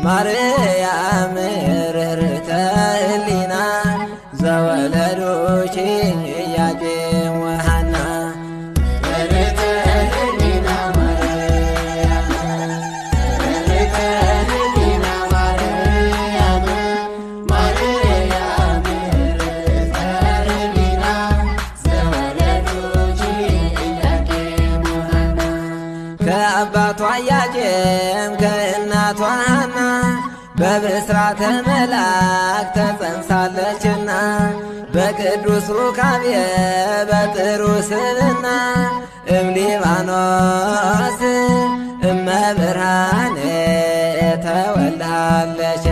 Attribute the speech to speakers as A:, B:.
A: ማርያም ርኅርኅተ ሕሊና ዘወለዱኪ ኢያቄም ወሐና።
B: ርኅርኅተ ሕሊና ማርያም፣ ርኅርኅተ ሕሊና ማርያም፣ ማርያም ርኅርኅተ ሕሊና ዘወለዱኪ ኢያቄም ወሐና።
A: ከአባቷ ኢያቄም ከእናቷ ሐና በብስራተ መልአክ ተጸንሳለችና፣ በቅዱስ ሩካቤ በጥሩ ስብና እምሊባኖስ እመብርሃን ተወልዳለችና።